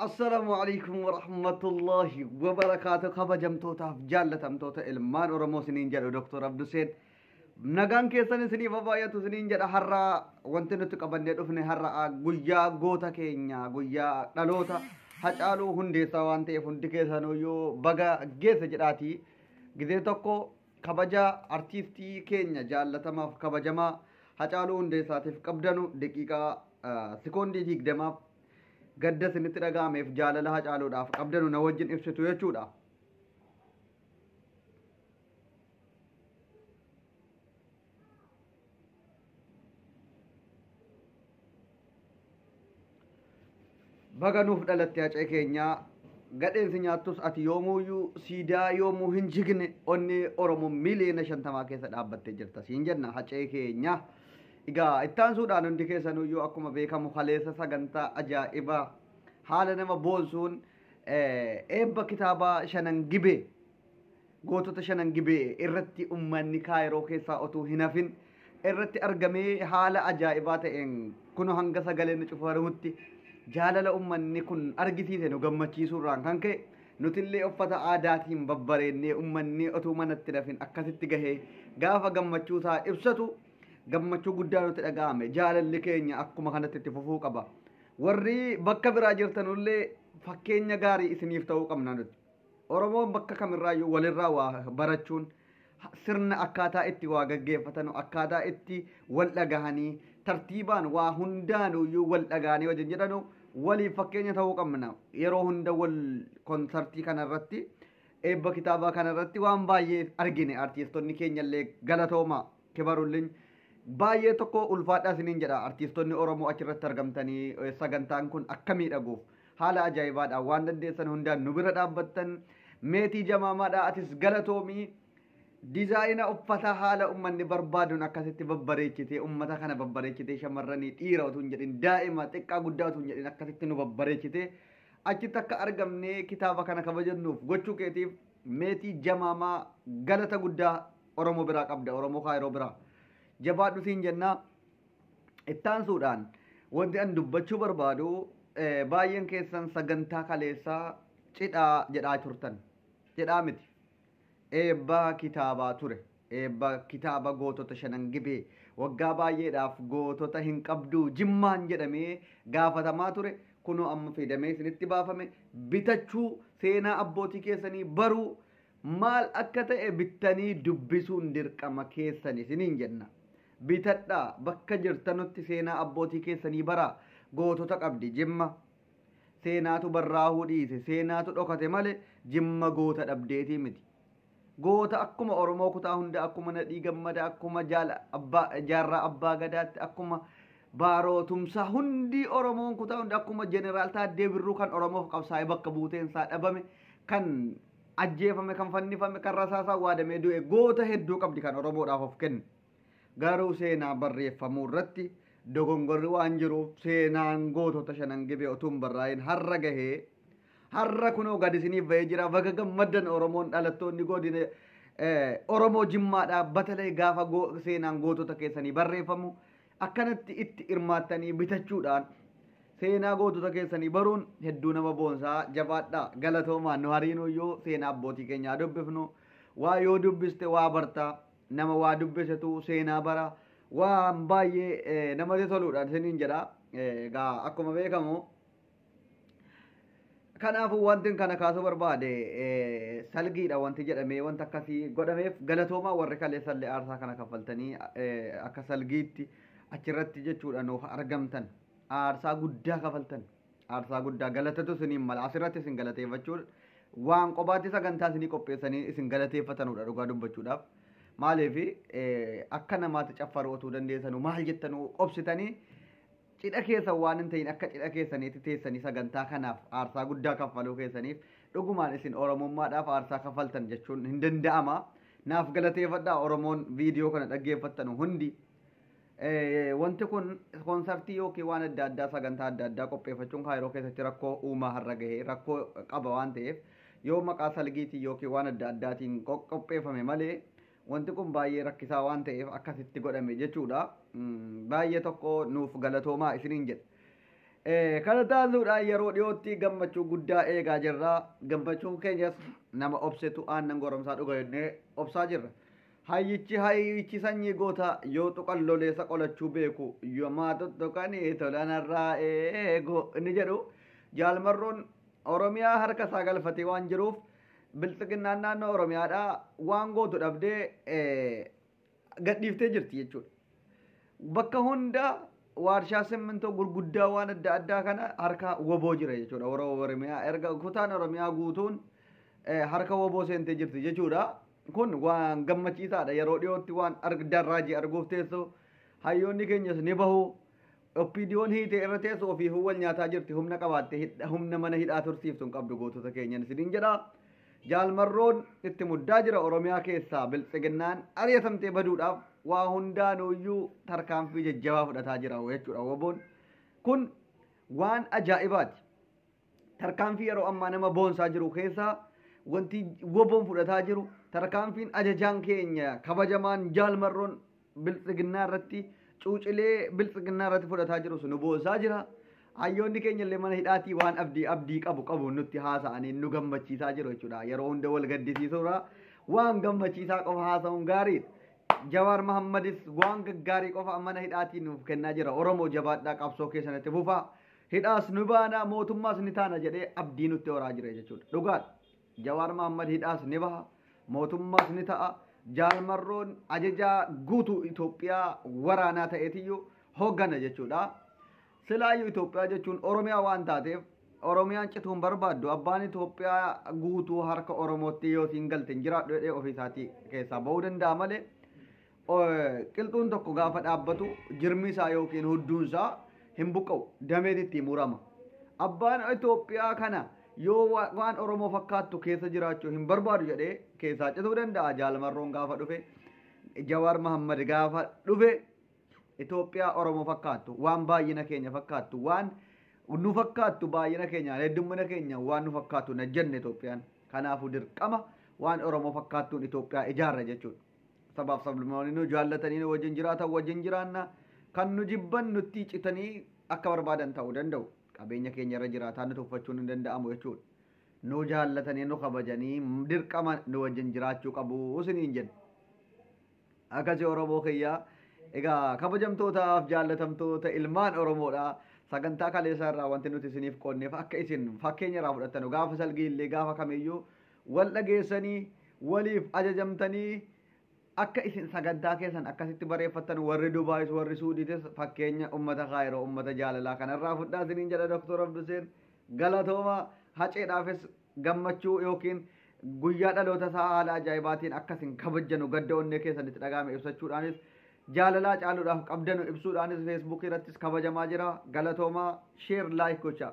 Assalaamu alaikum warahmatullahi wabarakaatu. Kabajamtootaaf jaallatamtoota ilmaan Oromoo isiniin jedhu Dr. Abduseen. Nagaan keessan isiniif baay'atu isiniin jedha. Har'a wanti nuti qabannee dhufne har'a guyyaa goota keenya, guyyaa dhaloota Hacaaluu Hundeessaa waan ta'eef hundi keessanuyyuu baga geesse jedhaati. Gizee tokko kabaja artiistii keenya jaallatamaaf kabajamaa Hacaaluu Hundeessaatiif qabdanu daqiiqaa sekoondii 20 gadda isinitti dhaga'ameef jaalala Hacaaluudhaaf qabdanu na wajjin ibsitu jechuudha. Baga nuuf dhalatte Hacee keenyaa, gadheensi nyaattus ati yoomuuyyuu siidaa yoomuu hin jigne onnee Oromoo miliyoona 50 keessa dhaabbattee jirta siin jenna Hacee keenya. Egaa ittaansuudhaan hundi keessanuyyuu akkuma beekamu kaleessa sagantaa ajaa'ibaa haala nama boonsuun eebba kitaabaa Shanan Gibee, gootota Shanan Gibee irratti uummanni Kaayiroo keessaa otuu hin hafin irratti argamee haala ajaa'ibaa ta'een kun hanga sagaleen cufamutti jaalala uummanni kun argisiise nu gammachiisuurraan kan ka'e nutillee uffata aadaatiin babbareennee uummanni otuu manatti hafin akkasitti gahee gaafa gammachuusaa ibsatu gammachuu guddaa nutti dhaga'ame. Jaalalli keenya akkuma kanatti itti fufuu qaba. Warri bakka biraa jirtanullee fakkeenya gaarii isiniif ta'uu qabna nuti. Oromoon bakka kamirraayyuu walirraa waa barachuun sirna akkaataa itti waa gaggeeffatanu, akkaataa itti wal dhagahanii tartiibaan waa hundaanuyyuu wal dhagahanii wajjin jedhanu waliif fakkeenya ta'uu qabna. Yeroo hunda wal konsartii kanarratti, eebba kitaabaa kanarratti waan baay'ee argine. Artiistonni keenyallee galatooma, kibarulliin baay'ee tokko ulfaadhaa isiniin jedha. Artiistonni Oromoo achirratti argamtanii sagantaan kun akka miidhaguuf haala ajaa'ibaadhaan waan dandeessan hundaan nu bira dhaabbattan. Meetii Jamaamaadhaa, atis galatoomii. Diizaayina uffata haala uummanni barbaaduun akkasitti babbareechitee uummata kana babbareechitee, shamarranii dhiira otoo hin jedhin, daa'ima xiqqaa guddaa otoo hin jedhin akkasitti nu babbareechitee achitti akka argamnee kitaaba kana kabajannuuf gochuu keetiif Meetii Jamaamaa galata guddaa Oromoo biraa qabda, Oromoo Kaayiroo biraa. Jabaadhu siin jennaa. Ittaansuudhaan wanti an dubbachuu barbaadu, baay'een keessan sagantaa kaleessaa cidhaa jedhaa turtan. Cidhaa miti. Eebba kitaabaa ture. Eebba kitaaba gootota Shanan Gibee waggaa baay'eedhaaf gootota hin qabduu Jimmaan jedhamee gaafatamaa ture. Kunoo amma fidamee isinitti baafame. Bitachuu, seenaa abbootii keessanii baruu maal akka ta'e bittanii dubbisuun dirqama keessan isiniin jenna. Bitadhaa, bakka jirtanutti seenaa abbootii keessanii baraa. Gootota qabdi Jimma. Seenaatu barraahuu dhiise, seenaatu dhokate malee Jimma goota dhabdeetii miti. Goota akkuma Oromoo kutaa hunda, akkuma Nadhii Gammada, akkuma Jaarraa Abbaa Gadaatti, akkuma Baaroo Tumsaa, hundi Oromoon kutaa hunda, akkuma Jeneraal Taaddee Birruu kan Oromoof qabsaa'ee bakka buuteen isaa dhabame, kan ajjeefame, kan fannifame, kan rasaasaan waadamee du'e, goota hedduu qabdi kan Oromoodhaaf of kenne. Garuu seenaa barreeffamuu irratti dogongorri waan jiruuf seenaan gootota Shanan Gibee utuu hin barraa'in har'a gahee har'a kunoo gad isiniif bahee jira. Baga gammaddan Oromoon dhalattoonni godina Oromoo Jimmaadhaa, batalee gaafa seenaan gootota keessanii barreeffamu akkanatti itti hirmaattanii bitachuudhaan seenaa gootota keessanii baruun hedduu nama boonsaa. Jabaadhaa, galatoomaa. Nu hariinuyyuu seenaa abbootii keenyaa dubbifnu. Waa yoo dubbiste waa bartaa, nama waa dubbisetu seenaa bara. Waan baay'ee namatti toludha isiniin jedha. Egaa akkuma beekamu kanaafuu wanti kana kaasuu barbaade salgiidha wanti jedhamee wanta akkasii godhameef galatoomaa warri kaleessallee aarsaa kana kaffaltanii akka salgiitti achirratti jechuudha nuuf argamtan, aarsaa guddaa kafaltan, aarsaa guddaa galatatu isiniin mala. Asirratti isin galateeffachuun waan qobaatti sagantaa isinii qopheessanii isin galateeffatanudha dhugaa dubbachuudhaaf. Maaliif akka namaatti caffaruu otuu dandeessanuu maal jettanuu qobsitanii cidha keessan waan hin ta'in akka cidha keessaniitti teessanii sagantaa kanaaf aarsaa guddaa kaffaluu keessaniif dhugumaan isin Oromummaadhaaf aarsaa kaffaltan jechuun hin danda'ama. Naaf galateeffadhaa Oromoon viidiyoo kana dhaggeeffattanu hundi. Wanti kun koonsartii yookiin waan adda addaa sagantaa adda addaa qopheeffachuun Kaayiroo keessatti rakkoo uumaa har'a gahee rakkoo qaba waan ta'eef yoo maqaa salgiitiin yookiin waan adda addaatiin qopheeffame malee wanti kun baay'ee rakkisaa waan ta'eef akkasitti godhame jechuudha. Baay'ee tokko nuuf galatoomaa isiniin jedha. Kana taasisuudhaan yeroo dhiyootti gammachuu guddaa eegaa jirra. Gammachuun keenyas nama obsetu aannan goromsaa dhuga jennee obsaa jirra. Hayyichi hayyichi sanyii goota yoo tuqan loleessa qolachuu beeku yomaa tuttuqanii tolanarraa eegu inni jedhu Jaalmarroon Oromiyaa harka isaa galfatee waan jiruuf bilxiginnaan naannoo Oromiyaadhaa waan gootu dhabdee gadhiiftee jirti jechuudha. Bakka hunda waarshaa simmintoo gurguddaa waan adda addaa kana harka woboo jira jechuudha. Warra Oromiyaa erga kutaan Oromiyaa guutuun harka woboo seentee jirti jechuudha. Kun waan gammachiisaadha. Yeroo dhiyootti waan darraajii arguuf teessu hayyoonni keenyas ni bahu. OPDOn hiitee irra teessu ofiifuu wal nyaataa jirti. Humna qabaatte humna mana hidhaa tursiiftu hin qabdu gootota keenyan isiniin jedha. Jaalmarroon itti muddaa jira Oromiyaa keessaa biltsiginnaan ari'atamtee baduudhaaf waa hundaanuyyuu tarkaanfii jajjabaa fudhataa jira jechuudha woboon. Kun waan ajaa'ibaati. Tarkaanfii yeroo ammaa nama boonsaa jiru keessaa wanti woboon fudhataa jiru tarkaanfiin ajajaan keenya kabajamaan Jaalmarroon biltsiginnaa irratti cuucilee biltsiginnaa irratti fudhataa jiru sun nu boonsaa jira. Hayyoonni keenya illee mana hidhaatii waan abdii abdii qabu qabu nutti haasa'anii nu gammachiisaa jiru jechuudha. Yeroo hunda wal gaddisiisuurraa waan gammachiisaa qofa haasa'uun gaariidha. Jawaar Mahammadis waan gaggaarii qofa mana hidhaatii nuuf kennaa jira. Oromoo jabaadhaa qabsoo keessanitti fufaa. Hidhaas nu baana mootummaas ni taana jedhee abdii nutti horaa jira jechuudha. Dhugaadha. Jawaar Mahammad hidhaas ni baha. Mootummaas ni ta'a. Jaalmarroon ajajaa guutuu Itoophiyaa waraanaa ta'eetiyyuu hooggana jechuudha. Silaayyuu Itoophiyaa jechuun Oromiyaa waan taateef Oromiyaan cituu hin barbaaddu. Abbaan Itoophiyaa guutuu harka Oromootti yoo siin galte hin jiraadhu jedhee ofii isaatii keessaa bahuu danda'a malee qilxuun tokko gaafa dhaabbatu jirmi isaa yookiin hudduun isaa hin buqqa'u dameet itti murama. Abbaan Itoophiyaa kana yoo waan Oromoo fakkaattu keessa jiraachuu hin barbaadu jedhee keessaa cituu danda'a. Jaalmarroon gaafa dhufe Jawaar Mahammad gaafa dhufe Itoophiyaa Oromoo fakkaattu waan baay'ina keenya fakkaattu waan nu fakkaattu baay'ina keenya heddummina keenya waan nu fakkaattu na jenne Itoophiyaan. Kanaafuu dirqama waan Oromoo fakkaattuun Itoophiyaa ijaarra jechuudha. Sabaaf sablammoonni nu jaallatanii nu wajjin jiraatan wajjin jiraanna. Kan nu jibban nutti citanii akka barbaadan ta'uu danda'u. Qabeenya keenya irra jiraataa nu tuffachuun hin danda'amu jechuudha. Nu jaallatanii nu kabajanii dirqama nu wajjin jiraachuu qabu isiniin jenna. Akkasii Oromoo kiyyaa egaa kabajamtootaaf jaallatamtoota ilmaan Oromoodha. Sagantaa kaleessaa irraa wanti nuti isiniif qoonneef akka isin fakkeenya irraa fudhattanu gaafa salgii illee gaafa kamiyyuu wal dhageessanii waliif ajajamtanii akka isin sagantaa keessan akkasitti bareeffattan warri Dubaayis warri Suudiitis fakkeenya ummata Kaayiroo ummata jaalalaa kanarraa fudhaa isiniin jedha Dr. Abduseen galatooma haceedhaafis gammachuu yookiin guyyaa dhaloota isaa haala ajaa'ibaatiin akkasin kabajjanu gadda onnee keessanitti dhaga'ame ibsachuudhaanis jaalalaa caaluudhaaf qabdanu ibsuudhaanis feesbuukii irrattis kabajamaa jira. Galatoomaa sheer laayik gochaa.